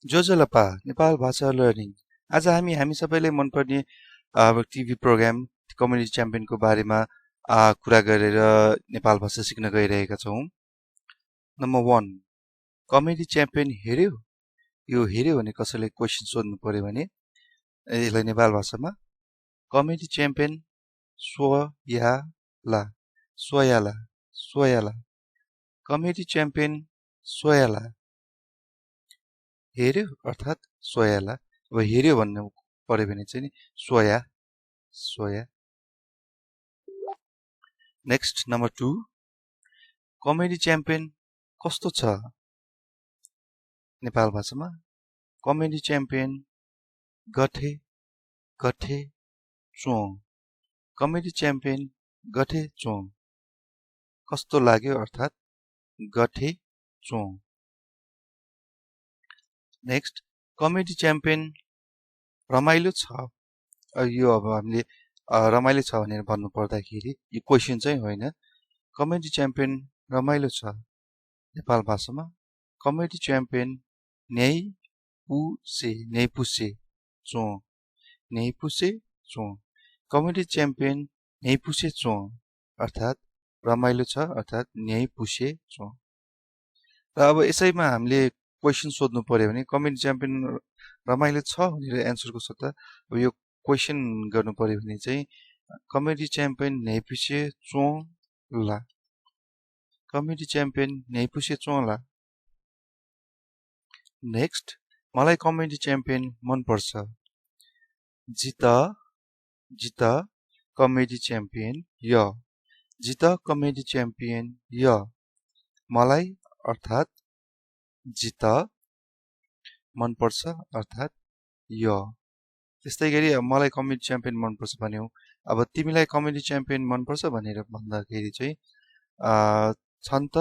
जोजोलपा नेपाल भाषा लर्निङ। आज हामी सबैले मनपर्ने टिभी प्रोग्राम कमेडी च्याम्पियनको बारेमा कुरा गरेर नेपाल भाषा सिक्न गइरहेका छौँ। नम्बर 1, कमेडी च्याम्पियन हेर्यो? यो हेर्यो भने कसैले क्वेसन सोध्नु पर्यो भने यसलाई नेपाल भाषामा comedy champion swoyala swoyala swoyala comedy champion swoyala हेर्यो अर्थात् swoyala। अब हेर्यो भन्नु पर्यो भने चाहिँ नि swoya। Next number 2, comedy champion कस्तो छ? नेपाल भाषामा कमेडी च्याम्पियन गठे चोङ। कमेडी च्याम्पियन गठे चोङ। कस्तो लाग्यो अर्थात् गठे चोङ। नेक्स्ट कमेडी च्याम्पियन रमाइलो छ। यो अब हामीले रमाइलो छ भनेर भन्नु पर्दाखेरि यो क्वेसन चाहिँ होइन। कमेडी च्याम्पियन रमाइलो छ। नेपाल भाषामा कमेडी च्याम्पियन nhyaepuse चोङ। कमेडी च्याम्पियन nhyaepuse चोङ अर्थात् रमाइलो छ अर्थात् nhyaepuse चोङ। र अब यसैमा हामीले क्वेसन सोध्नु पर्यो भने कमेडी च्याम्पियन रमाइलो छ भनेर एन्सरको सट्टा अब यो क्वेसन गर्नु पर्यो भने चाहिँ कमेडी च्याम्पियन nhyaepuse चोङ ला। कमेडी च्याम्पियन nhyaepuse चोङ ला। नेक्स्ट मलाई कमेडी च्याम्पियन मनपर्छ। जिता कमेडी च्याम्पियन जिता कमेडी च्याम्पियन मलाई अर्थात् जिता मनपर्छ अर्थात् त्यस्तै गरी मलाई कमेडी च्याम्पियन मनपर्छ भन्यो। अब तिमीलाई कमेडी च्याम्पियन मनपर्छ भनेर भन्दाखेरि चाहिँ छन् त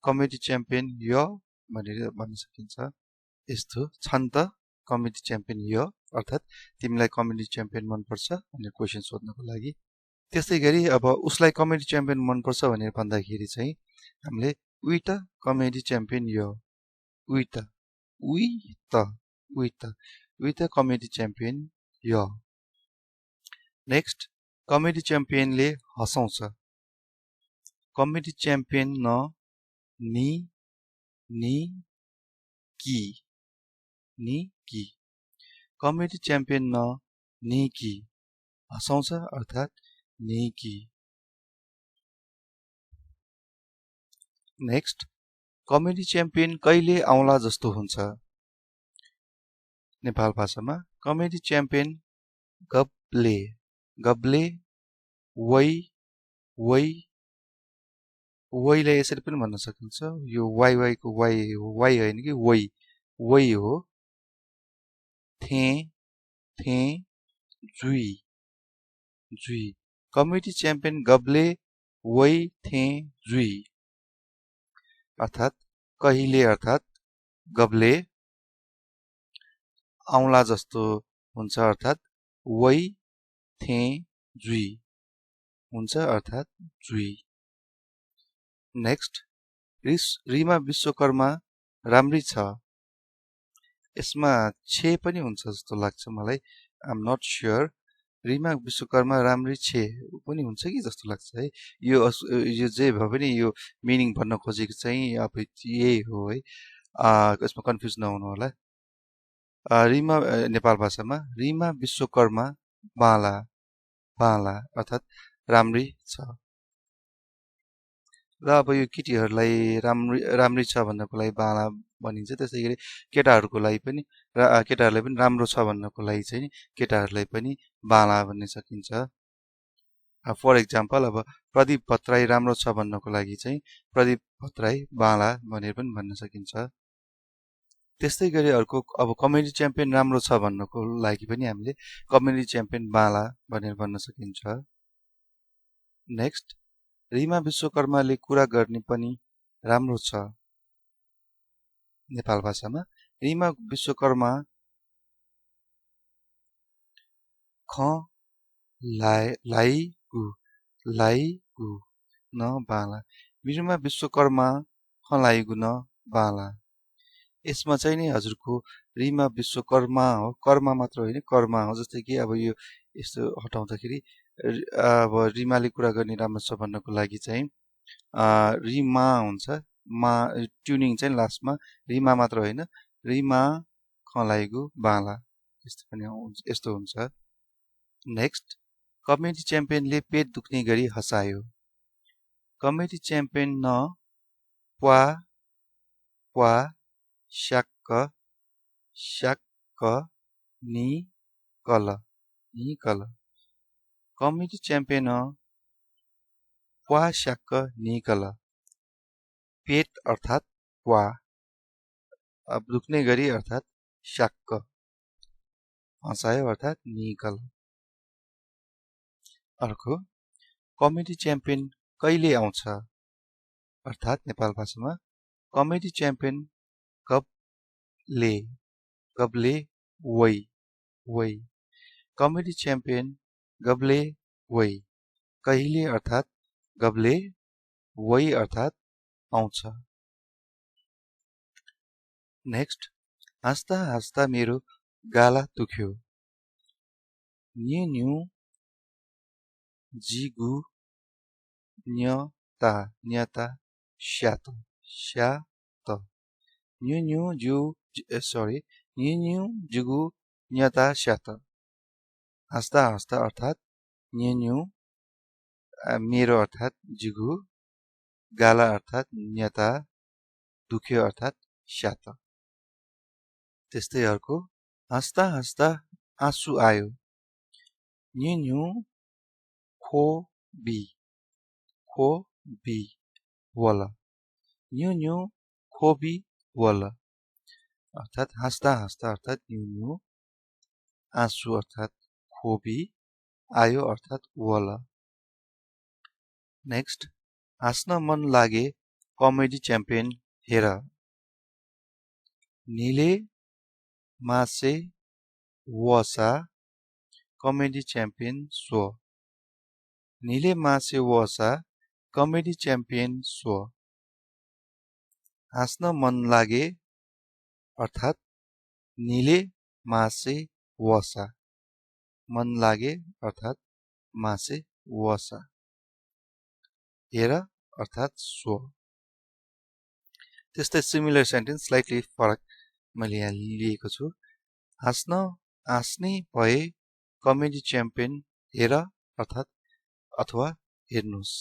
कमेडी च्याम्पियन भनेर भन्न सकिन्छ। यस्तो छन् त कमेडी च्याम्पियन अर्थात् तिमीलाई कमेडी च्याम्पियन मनपर्छ भनेर क्वेसन सोध्नको लागि। त्यस्तै गरी अब उसलाई कमेडी च्याम्पियन मनपर्छ भनेर भन्दाखेरि चाहिँ हामीले उही त कमेडी च्याम्पियन उही त कमेडी च्याम्पियन नेक्स्ट कमेडी च्याम्पियनले हँसाउँछ। कमेडी च्याम्पियन नि की कमेडी च्याम्पियन नि की हँसाउँछ अर्थात् नि की। नेक्स्ट कमेडी च्याम्पियन कहिले आउला जस्तो हुन्छ? नेपाल भाषामा कमेडी च्याम्पियन गब्ले वैलाई यसरी पनि भन्न सकिन्छ। यो वाइको वाइ होइन कि वै हो। थे जुई कमेडी च्याम्पियन गब्ले वै थे जुई अर्थात् कहिले अर्थात् गब्ले आउला जस्तो हुन्छ अर्थात् वै थे जुई हुन्छ अर्थात् जुई। नेक्स्ट रिमा विश्वकर्मा राम्री छ। यसमा छे पनि हुन्छ जस्तो लाग्छ मलाई। I'm not sure. Rima Vishwakarma राम्री छे पनि हुन्छ कि जस्तो लाग्छ है। यो जे भए पनि यो मिनिङ भन्न खोजेको चाहिँ अब यही हो है। यसमा कन्फ्युज नहुनु होला। रिमा नेपाल भाषामा रिमा विश्वकर्मा बाला अर्थात् राम्री छ। र अब यो केटीहरूलाई राम्री छ भन्नको लागि बाला भनिन्छ। त्यसै गरी केटाहरूलाई पनि राम्रो छ भन्नको लागि चाहिँ केटाहरूलाई पनि बाला भन्न सकिन्छ। फर एक्जाम्पल अब प्रदीप भट्टराई राम्रो छ भन्नको लागि चाहिँ प्रदीप भट्टराई बाला भनेर पनि भन्न सकिन्छ। त्यस्तै गरी अर्को अब कमेडी च्याम्पियन राम्रो छ भन्नको लागि पनि हामीले कमेडी च्याम्पियन बाला भनेर भन्न सकिन्छ। नेक्स्ट रिमा विश्वकर्माले कुरा गर्ने पनि राम्रो छ। नेपाल भाषामा रिमा विश्वकर्मा लाइगु न बाला। रिमा विश्वकर्मा लाइगु न बाला। यसमा चाहिँ नि हजुरको रिमा विश्वकर्मा हो, कर्मा मात्र होइन कर्मा हो। जस्तै कि अब यो यस्तो हटाउँदाखेरि अब रिमाले कुरा गर्ने राम्रो छ भन्नको लागि चाहिँ रिमा हुन्छ, मा ट्युनिङ चाहिँ लास्टमा रिमा मात्र होइन रिमा खलाइगु बाला यस्तो पनि यस्तो हुन्छ। नेक्स्ट, कमेडी च्याम्पियनले पेट दुख्ने गरी हँसायो। कमेडी च्याम्पियन न प्वा प्वा श्याक्क श्याक्क नि कल नि कल। कमेडी च्याम्पियन प्वा श्याक्क नि कल। पेट अर्थात् प्वा, अब दुख्ने गरी अर्थात् श्याक्क, हँसायो अर्थात् निकल। अर्को, कमेडी च्याम्पियन कहिले आउँछ अर्थात् नेपाल भाषामा कमेडी च्याम्पियन कबले वै वै। कमेडी च्याम्पियन गबले वै, कहिले अर्थात् गबले, वै अर्थात् आउँछ। नेक्स्ट, हाँस्दा हाँस्दा मेरो गाला दुख्यो। न्यु न्यु जिगु न्यता न्यता श्यात श्यात। न्यु न्यु जु न्यु न्यु जुगु न्यता श्यात। हाँस्दा हाँस्दा अर्थात् न्यु न्यु, मेरो अर्थात् जुगु, गाला अर्थात् न्यता, दुख्यो अर्थात् श्यात। त्यस्तै अर्को, हाँस्दा हाँस्दा आँसु आयो। न्यु न्यु खोबी वल। न्यु न्यु खोबी वल अर्थात् हाँस्दा हाँस्दा अर्थात् न्यु न्यु, आँसु अर्थात् खोबी, आयो अर्थात् वल। नेक्स्ट, हाँस्न मन लागे कमेडी च्याम्पियन हेर। निले मासे वसा कमेडी च्याम्पियन स्व। निले मासे वसा कमेडी च्याम्पियन स्व। हाँस्न मन लागे अर्थात् निले मासे वसा, मन लागे अर्थात् मासे वसा, हेर अर्थात् स्व। त्यस्तै सिमिलर सेन्टेन्स स्लाइटली फरक मैले यहाँ लिएको छु। हाँस्ने भए कमेडी च्याम्पियन हेर अर्थात् अथवा हेर्नुहोस्।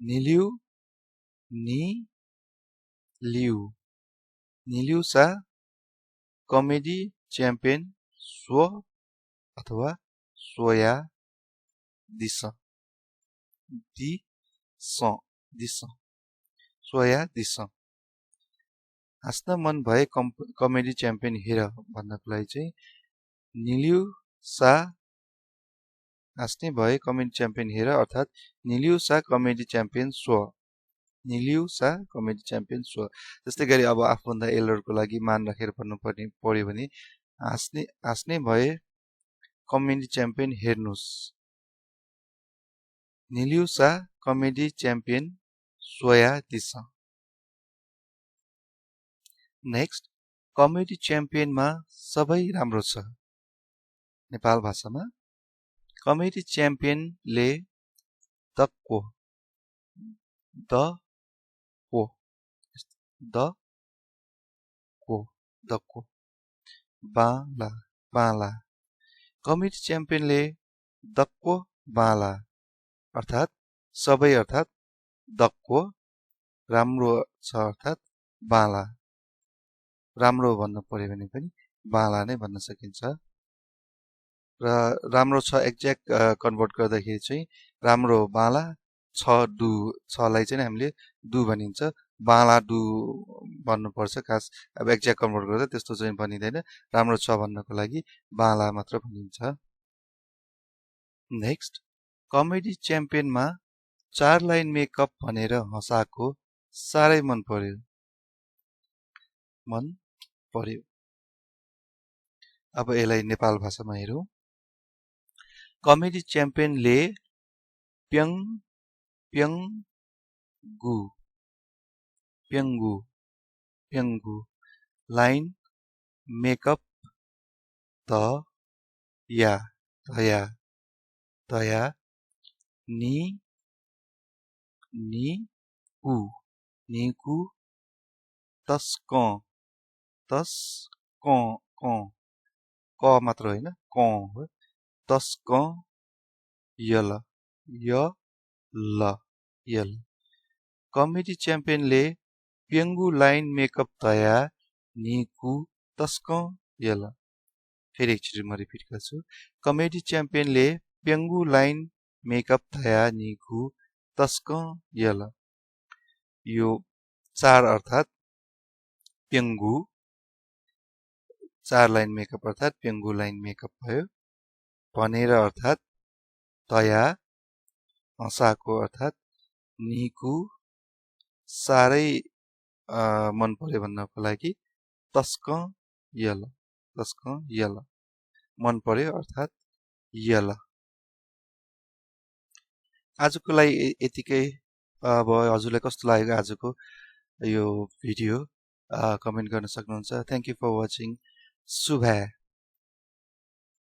निलिउ नि लिउ निलिउसा कमेडी च्याम्पियन स्व अथवा सोया दिस दिस सोया दिस। हाँस्न मन भए कमेडी च्याम्पियन हेर भन्नको लागि चाहिँ निलिउ सा, हाँस्ने भए कमेडी च्याम्पियन हेर अर्थात् निलिउ सा कमेडी च्याम्पियन स्व। निलिउ सा कमेडी च्याम्पियन स्व। जस्तै गरी अब आफूभन्दा एल्डरको लागि मान राखेर भन्नु पर्यो भने हाँस्ने भए कमेडी च्याम्पियन हेर्नुहोस्। निलिउ सा कमेडी च्याम्पियन सोया दिस। नेक्स्ट, कमेडी च्याम्पियनमा सबै राम्रो छ। नेपाल भाषामा कमेडी च्याम्पियनले दक्को दक्को बाला बाला। कमेडी च्याम्पियनले दक्को बाला अर्थात् सबै अर्थात् दक्को, राम्रो छ अर्थात् बाला। राम्रो भन्नु पर्यो भने पनि बाला नै भन्न सकिन्छ। र राम्रो छ एक्ज्याक्ट कन्भर्ट गर्दाखेरि चाहिँ राम्रो बाला छ डु, छलाई चाहिँ हामीले डु भनिन्छ, बाला डु भन्नुपर्छ खास। अब एक्ज्याक्ट कन्भर्ट गर्दा त्यस्तो चाहिँ भनिँदैन, राम्रो छ भन्नको लागि बाला मात्र भनिन्छ। नेक्स्ट, कमेडी च्याम्पियनमा 4 लाइन मेकअप भनेर हँसाएको साह्रै मन पर्यो। अब यसलाई नेपाल भाषामा हेरौँ। कमेडी च्याम्पियनले प्यङ्गु प्यङ्गु लाइन मेकअप त या तया तया नि कु निकु तस्क तस्क क मात्र होइन क हो तस्क यल यल कमेडी च्याम्पियनले प्यङ्गु लाइन मेकअप तया निकु तस्क यल फेरि एकचोटि म रिपिट गर्छु कमेडी च्याम्पियनले प्यङ्गु लाइन मेकअप तया निकु तस्क यल यो 4 अर्थात् प्यङ्गु 4 लाइन मेकअप अर्थात् प्यङ्गु लाइन मेकअप भयो भनेर अर्थात् तया हँसाको अर्थात् निकु साह्रै मन पर्यो भन्नको लागि तस्क यल मन पर्यो अर्थात् यल आजको लागि यतिकै अब हजुरलाई कस्तो लाग्यो आजको यो भिडियो कमेन्ट गर्न सक्नुहुन्छ थ्यांक यू फर वाचिङ शुभ